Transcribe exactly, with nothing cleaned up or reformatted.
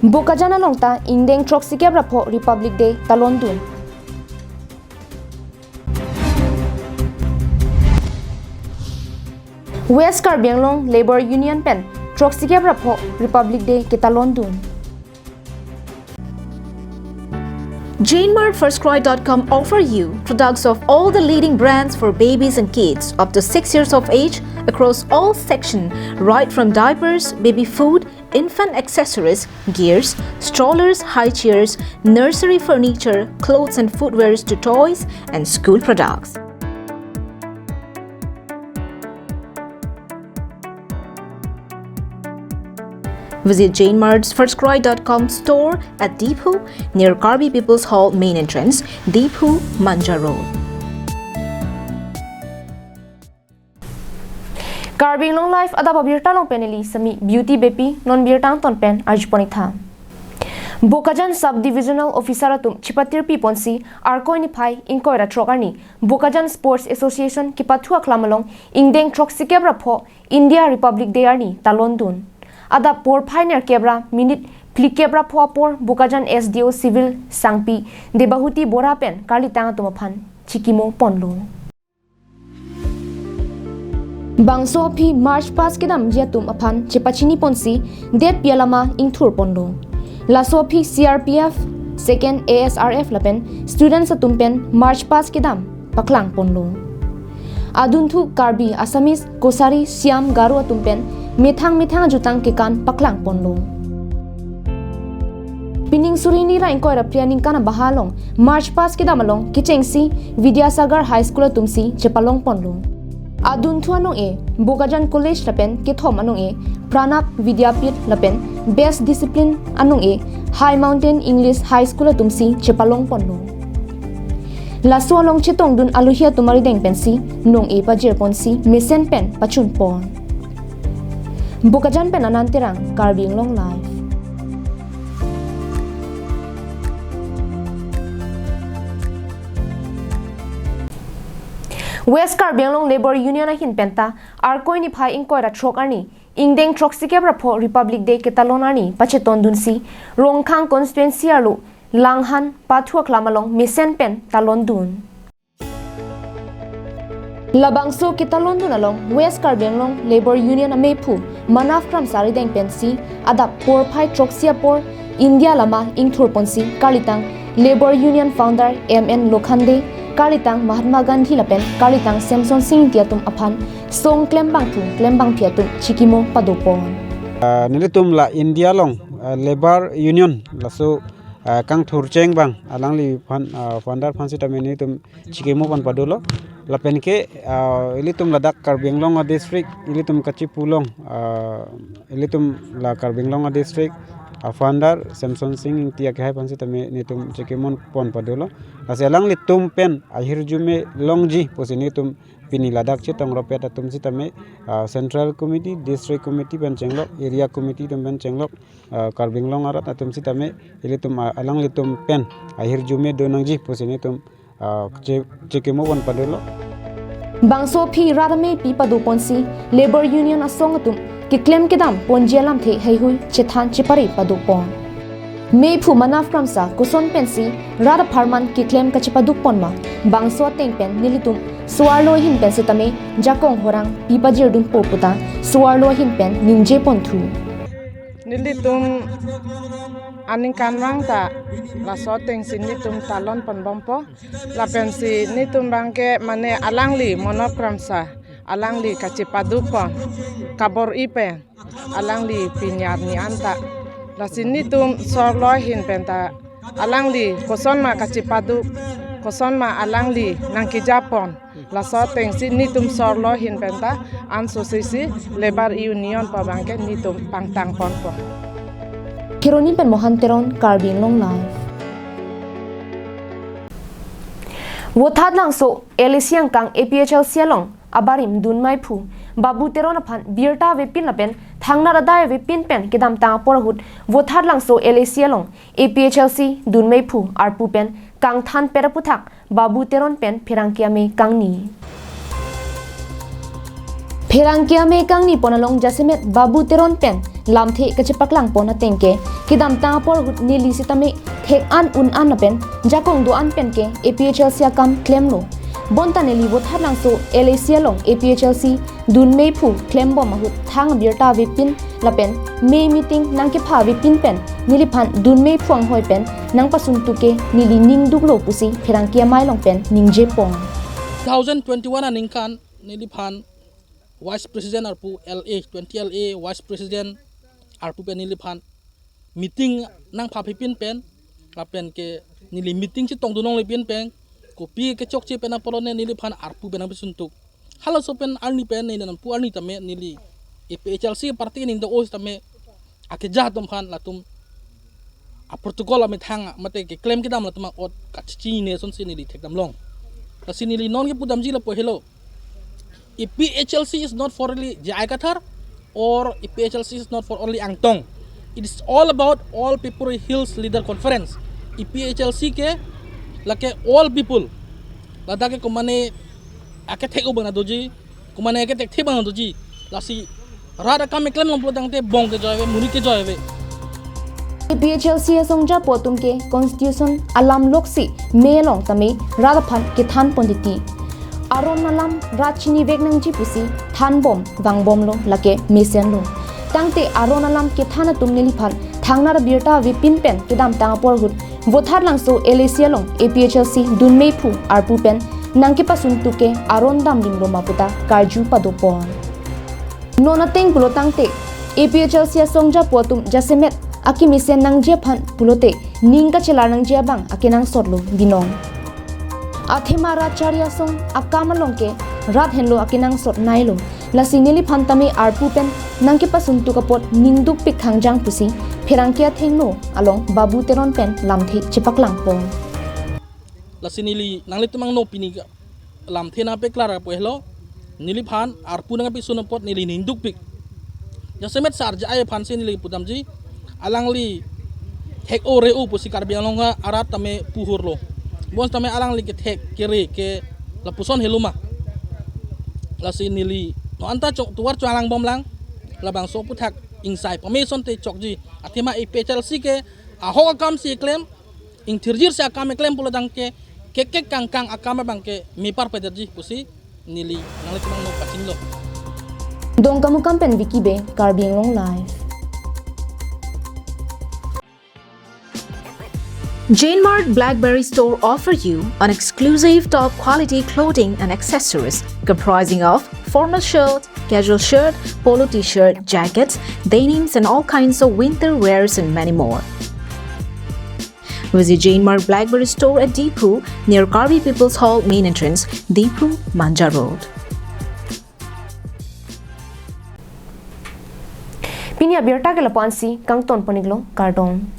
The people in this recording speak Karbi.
Bokajan along ta ingdeng throksikep ra pho Republic Day talondun. West Karbi Anglong Labour Union pen throksikep ra pho Republic Day ketalondun. Jane Mart First Cry dot com offer you products of all the leading brands for babies and kids up to six years of age across all section, right from diapers, baby food, infant accessories, gears, strollers, high chairs, nursery furniture, clothes and footwears to toys and school products. Visit Jane Mart's First Cry dot com store at Diphu near Karbi People's Hall main entrance, Diphu, Manja Road. Karbi Anglong Live adap abirta along pen neli Sami Beauty Beypi, non birta angton pen arjupon iktha. Bokajan Sub Divisional Officer atum chipatirpi ponsi Arkoi niphai ingkoi ra throk arni Bokajan Sports Association kepathu aklam along ingdeng throksikep ra pho India Republic Day arni talondun. Adap porphai nerkep ra minute phlikep ra pho apor Bokajan S D O Civil Sangpi Debahuti Bora pen karlitang atum aphan chikimo ponlo. Bangso aphi march past kedamji atum aphan chepachini ponsi detpi alama ingthur ponlo. Laso aphi C R P F, second A S R F lapen students atum pen march past kedam paklang ponlo. Adunthu Karbi, Assamese, Kachari, Siam, Garo atum pen methang methang ajutang kekan paklang ponlo. Pining suri hini ra ingkoi ra phli aningkan abaha along march past kedam along kechengsi Vidyasagar High School atumsi chepalong ponlo. Adunthu anong-e Bokajan College lapen kethom anong-e Pranab Vidyapith lapen Best Discipline anong-e High Mountain English High School atumsi chepalong ponlo. Laso along chetongdun aluhi atum arideng pensi nong-e pajir ponsi mesen pen pachun pon. Bokajan pen Anand Terang, Karbi Anglong Live. West Karbi Anglong Labour Union ahin penta Arkoi niphai ingkoi ra throk arni ingdeng throksikep ra pho Republic Day ketalon arni pachetondunsi Rongkhang constituency arlo Langhan pathu aklam along mesen pen talondun. Labangso ketalondun along West Karbi Anglong Labour Union amephu Manav Kramsa arideng pensi adap porphai throksi apor India lama ingthur ponsi karlitang Labour Union founder M N Lokhande, karlitang Mahatma Gandhi lapen karlitang Semson Sing Ingti atum aphan song klembangthu klembangphi atum chikimo padopon. Ah, nelitum la India along, ah, Labour Union laso, ah, kangthurcheng abang alangliphan, ah, founder aphan sitame nelitum chikimo pon padolo. Lapen ke, ah, ilitum ladak Karbi Anglong a-district, ilitum kachipu along, ah, ilitum la Karbi Anglong a-district, ah, founder Semson Sing Ingti akehai aphan sitame nelitum chikimo pon padolo. Lasi alanglitum pen ahirjume longji pusi nelitum pini ladak chetong ropet atum sitame, ah, Central Committee, District Committee pen chenglok, Area Committee atum pen chenglok, ah, Karbi Anglong arat atum sitame ilitum, ah, alanglitum pen ahirjume donangji pusi nelitum, ah, che-, chikimo pon padolo. Bangso aphi rat amepi padoponsi Labour Union asong atum keklem kedam ponji alamthe heihui chethan chepare padopon. Mephu Manav Kramsa koson pensi rat apharman keklem kachepaduk ponma, bangso ateng pen nelitum so-arlo ahin pen sitame jakong horang pi pajirdunpo puta so-arlo ahin pen ningje ponthu. Nelitum aningkanvang ta laso atengsi nelitum talon ponbompo. Lapensi nelitum abangke mane alangli Manav Kramsa, alangli kachepaduk pon kabor-i pen alangli pini arni anta. Lasi nelitum so-arlo ahin penta alangli kosonma kachepaduk, kosonma alangli nangkejapon. Laso atengsi nelitum so-arlo ahin penta ansosisi Labour Union pu abangke nelitum pangtang ponpo. Kheroni pen Mohan Teron, Karbi Anglong Live. Vothatlangso L A C angkang A P H L C along abarim dunmeiphu Babu Teron aphan birta avepin lapen thangnat adai avepin pen kedamtang apor ahut Vothatlangso L A C along A P H L C dunmeiphu arpu pen kangthanpet aphuthak Babu Teron pen pherangke ame kangni. Pherangke ame kangni pon along jasemet Babu Teron pen Lamthe kachepaklang pon ateng ke, kedamtang apor ahut neli sitame thek an un an lapen jakong do-an pen ke A P H L C akam klemlo. Bonta neli Vothatlangso L A C along A P H L C dunmei phu klembom ahut thang abirta avepin lapen mei meeting nangkepha avepin pen neliphan dunmei phu anghoi pen nangpasun tu ke neli ning duklo pusi pherangke amei along pen ningje pon. Two thousand twenty-one aningkan neliphan Vice President arpu L A, twenty L A Vice President arpu pen neliphan meeting nangpha avepin pen lapen ke neli meeting chetong dunong lepin pen kopi kechokche pen apolone neliphan arpu pen nangpasun tuk. Halaso pen arni pen neli nangpu arni tame neli A P H L C party ning do-o tame akeja atum aphan latum a protocol amethang mate keklem kedam latum ot kachechinine asonsi neli thekdam long. Lasi neli non kepudamji lapu helo. A P H L C is not for only J I Kathar or A P H L C is not for only Angtong. It is all about All People Hills Leader Conference. A P H L C ke lake all people. Ladak ke komane akethek abang doji, komane akethekthe abang doji. Lasi rat akam keklem long pulo tangte bong kejoi ave, muri kejoi ave. A P H L C asongja pu atum ke constitution alam loksi mei along tame rat aphan kethan pon titi. Aron alam rat chinivek nangji pusi thanbom vangbomlo, lake mesenlo. Tangte aron alam kethan atum neliphan thangnar abirta avepin pen kedamtang apor ahut Vothatlangso L A C along A P H L C dunmei phu arpu pen nangkepasun tu ke aron damdimlo ma puta karju pado pon. Non ateng pulo tangte A P H L C asongja pu atum jasemet akemesen nangji aphan pulote ning kachelar nangji abang akenangsotlo binong. Athema rat chari asong akam along ke rat henlo akenangsot nailo. Lasi neliphan tame arpu pen nangkepasun tuk apot ning dukpik khangjang pusi pherangke athengno along Babu Teron pen lamthe chepaklang pon. Lasi neli nanglitum angno pini lamthe nangpeklar apu helo. Neliphan arpu nangpasun apot neli ning dukpik. Jasemet sar J I aphansi neli pudamji, alangli thek-o re-o pusi Karbi Anglong arat tame puhurlo. Bonsitame alangli kethek kere ke lapuson helo ma. Lasi neli non anta chok tovar choklang bomlang, labangso aphuthak ingsai pame asonte chokji. Athema A P H L C ke ahok akamsi klem, ingthirjirsi akam keklem pulo tangte kekek kangkang akam abang ke mepar pederji pusi neli nanglitum angno pachinilo. Dongkamukam pen Vicky Bey, Karbi Anglong Live. Jane Mart Blackberry Store offer you an exclusive top quality clothing and accessories comprising of formal shirt, casual shirt, polo t-shirt, jackets, denims and all kinds of winter wears and many more. Visit Jane Mart Blackberry Store at Diphu near Karbi People's Hall main entrance, Diphu, Manja Road. Pini abirta ke lapu-ansi kangton pon-iklo, kardom.